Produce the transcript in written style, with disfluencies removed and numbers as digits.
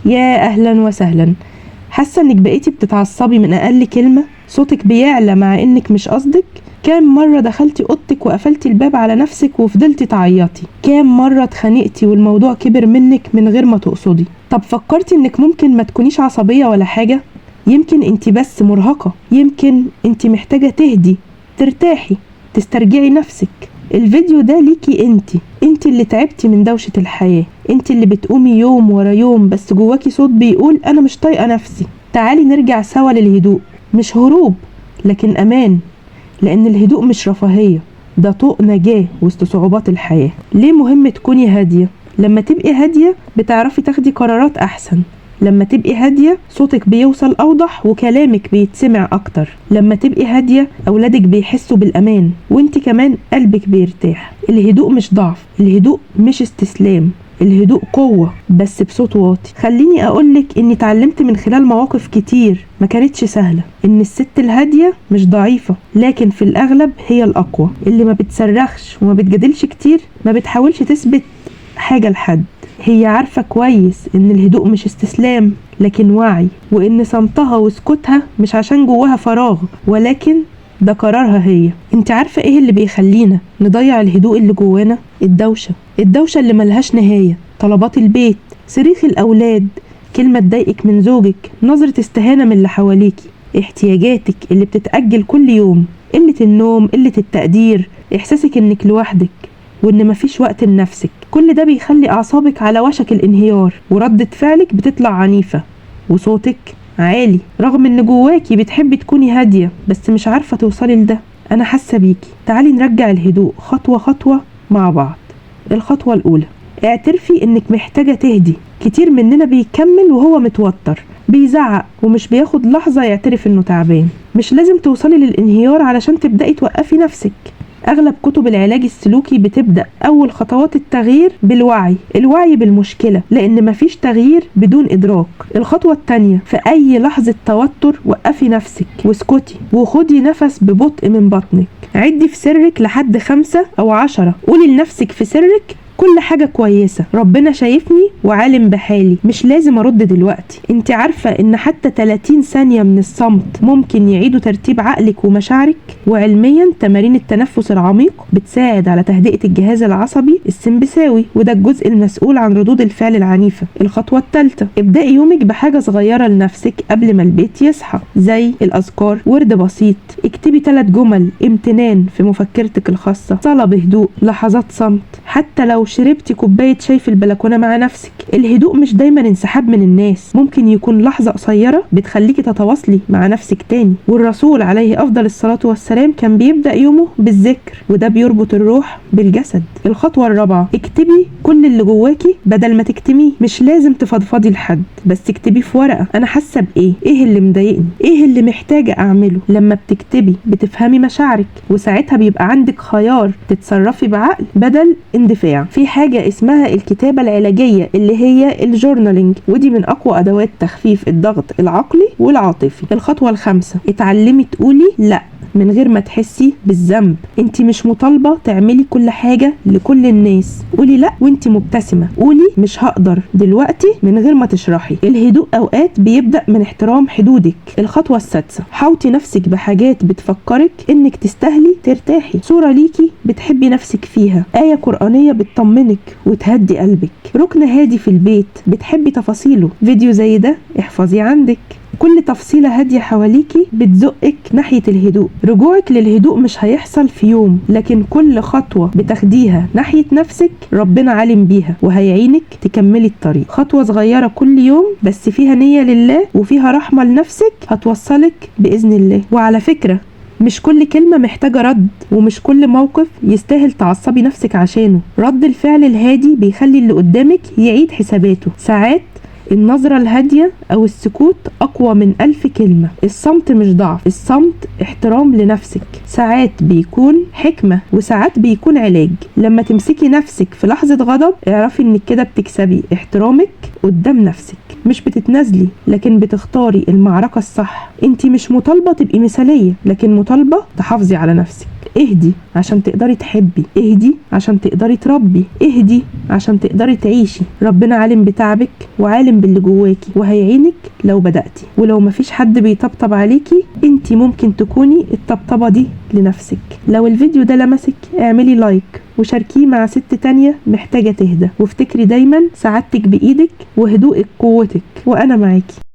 يا أهلا وسهلا. حاسة إنك بقيتي بتتعصبي من أقل كلمة؟ صوتك بيعلى مع إنك مش قصدك؟ كام مرة دخلتي أوضتك وقفلتي الباب على نفسك وفضلتي تعيطي؟ كام مرة اتخانقتي والموضوع كبر منك من غير ما تقصدي؟ طب فكرتي إنك ممكن ما تكونيش عصبية ولا حاجة؟ يمكن انت بس مرهقة، يمكن انت محتاجة تهدي، ترتاحي، تسترجعي نفسك. الفيديو ده ليكي انت اللي تعبتي من دوشة الحياة، انت اللي بتقومي يوم ورا يوم بس جواكي صوت بيقول انا مش طايقة نفسي. تعالي نرجع سوا للهدوء، مش هروب لكن امان، لان الهدوء مش رفاهية، ده طوق نجاة وسط صعوبات الحياة. ليه مهم تكوني هادية؟ لما تبقي هادية بتعرفي تاخدي قرارات احسن، لما تبقي هادية صوتك بيوصل أوضح وكلامك بيتسمع أكتر، لما تبقي هادية أولادك بيحسوا بالأمان وانت كمان قلبك بيرتاح. الهدوء مش ضعف، الهدوء مش استسلام، الهدوء قوة بس بصوت واطي. خليني أقولك إني اتعلمت من خلال مواقف كتير ما كانتش سهلة إن الست الهادية مش ضعيفة، لكن في الأغلب هي الأقوى، اللي ما بتصرخش وما بتجادلش كتير، ما بتحاولش تثبت حاجة لحد. هي عارفة كويس إن الهدوء مش استسلام لكن وعي، وإن صمتها وسكوتها مش عشان جواها فراغ، ولكن ده قرارها هي. انت عارفة ايه اللي بيخلينا نضيع الهدوء اللي جوانا؟ الدوشة، الدوشة اللي ملهاش نهاية، طلبات البيت، صريخ الأولاد، كلمة تضايقك من زوجك، نظرة استهانة من اللي حواليكي، احتياجاتك اللي بتتأجل كل يوم، قلة النوم، قلة التقدير، احساسك انك لوحدك وان مفيش وقت لنفسك. كل ده بيخلي اعصابك على وشك الانهيار، وردة فعلك بتطلع عنيفة وصوتك عالي، رغم ان جواكي بتحبي تكوني هادية بس مش عارفة توصلي لده. انا حاسة بيكي. تعالي نرجع الهدوء خطوة خطوة مع بعض. الخطوة الاولى، اعترفي انك محتاجة تهدي. كتير مننا بيكمل وهو متوتر، بيزعق ومش بياخد لحظة يعترف انه تعبان. مش لازم توصلي للانهيار علشان تبدأي توقفي نفسك. أغلب كتب العلاج السلوكي بتبدأ أول خطوات التغيير بالوعي، الوعي بالمشكلة، لأن مفيش تغيير بدون إدراك. الخطوة التانية، في أي لحظة توتر وقفي نفسك واسكتي وخدي نفس ببطء من بطنك. عدي في سرك لحد 5 أو 10، قولي لنفسك في سرك كل حاجة كويسة، ربنا شايفني وعالم بحالي، مش لازم أرد دلوقتي. انت عارفة ان حتى 30 ثانية من الصمت ممكن يعيدوا ترتيب عقلك ومشاعرك؟ وعلميا تمارين التنفس العميق بتساعد على تهدئة الجهاز العصبي السمبثاوي، وده الجزء المسؤول عن ردود الفعل العنيفة. الخطوة الثالثة، ابدأي يومك بحاجة صغيرة لنفسك قبل ما البيت يصحى، زي الأذكار، ورد بسيط، اكتبي 3 جمل امتنان في مفكرتك الخاصة، صلاة بهدوء، لحظات صمت، حتى لو شربتي كوباية شاي في البلكونة مع نفسك. الهدوء مش دايما انسحاب من الناس، ممكن يكون لحظة قصيرة بتخليكي تتواصلي مع نفسك تاني. والرسول عليه أفضل الصلاة والسلام كان بيبدأ يومه بالذكر، وده بيربط الروح بالجسد. الخطوة الرابعة، اكتبي كل اللي جواكي بدل ما تكتميه. مش لازم تفضفضي لحد، بس اكتبي في ورقة، أنا حاسة بإيه، إيه اللي مضايقني، إيه اللي محتاجة أعمله. لما بتكتبي بتفهمي مشاعرك، وساعتها بيبقى عندك خيار تتصرفي بعقل بدل اندفاع. في حاجة اسمها الكتابة العلاجية اللي هي ال journaling، ودي من أقوى أدوات تخفيف الضغط العقلي والعاطفي. الخطوة الخامسة، اتعلمي تقولي لأ من غير ما تحسي بالذنب. انت مش مطالبة تعملي كل حاجة لكل الناس. قولي لأ وانت مبتسمة، قولي مش هقدر دلوقتي من غير ما تشرحي. الهدوء اوقات بيبدأ من احترام حدودك. الخطوة السادسة، حاوطي نفسك بحاجات بتفكرك انك تستاهلي ترتاحي. صورة ليكي بتحبي نفسك فيها، آية قرآنية بتطمنك وتهدي قلبك، ركن هادي في البيت بتحبي تفاصيله، فيديو زي ده احفظي عندك. كل تفصيلة هادية حواليكي بتزقك ناحية الهدوء. رجوعك للهدوء مش هيحصل في يوم، لكن كل خطوة بتاخديها ناحية نفسك ربنا عالم بيها وهيعينك تكملي الطريق. خطوة صغيرة كل يوم بس فيها نية لله وفيها رحمة لنفسك هتوصلك بإذن الله. وعلى فكرة، مش كل كلمة محتاجة رد، ومش كل موقف يستاهل تعصبي نفسك عشانه. رد الفعل الهادي بيخلي اللي قدامك يعيد حساباته. ساعات النظرة الهادية أو السكوت أقوى من 1000 كلمة. الصمت مش ضعف، الصمت احترام لنفسك. ساعات بيكون حكمة وساعات بيكون علاج. لما تمسكي نفسك في لحظة غضب اعرفي انك كده بتكسبي احترامك قدام نفسك. مش بتتنازلي، لكن بتختاري المعركة الصح. انت مش مطالبة تبقي مثالية، لكن مطالبة تحافظي على نفسك. اهدي عشان تقدري تحبي، اهدي عشان تقدري تربي، اهدي عشان تقدري تعيشي. ربنا عالم بتعبك وعالم باللي جواكي، وهيعينك لو بدأتي. ولو مفيش حد بيطبطب عليكي، انت ممكن تكوني الطبطبة دي لنفسك. لو الفيديو ده لمسك اعملي like وشاركيه مع ست تانية محتاجة تهدى، وافتكري دايما سعادتك بإيدك وهدوءك قوتك، وأنا معاكي.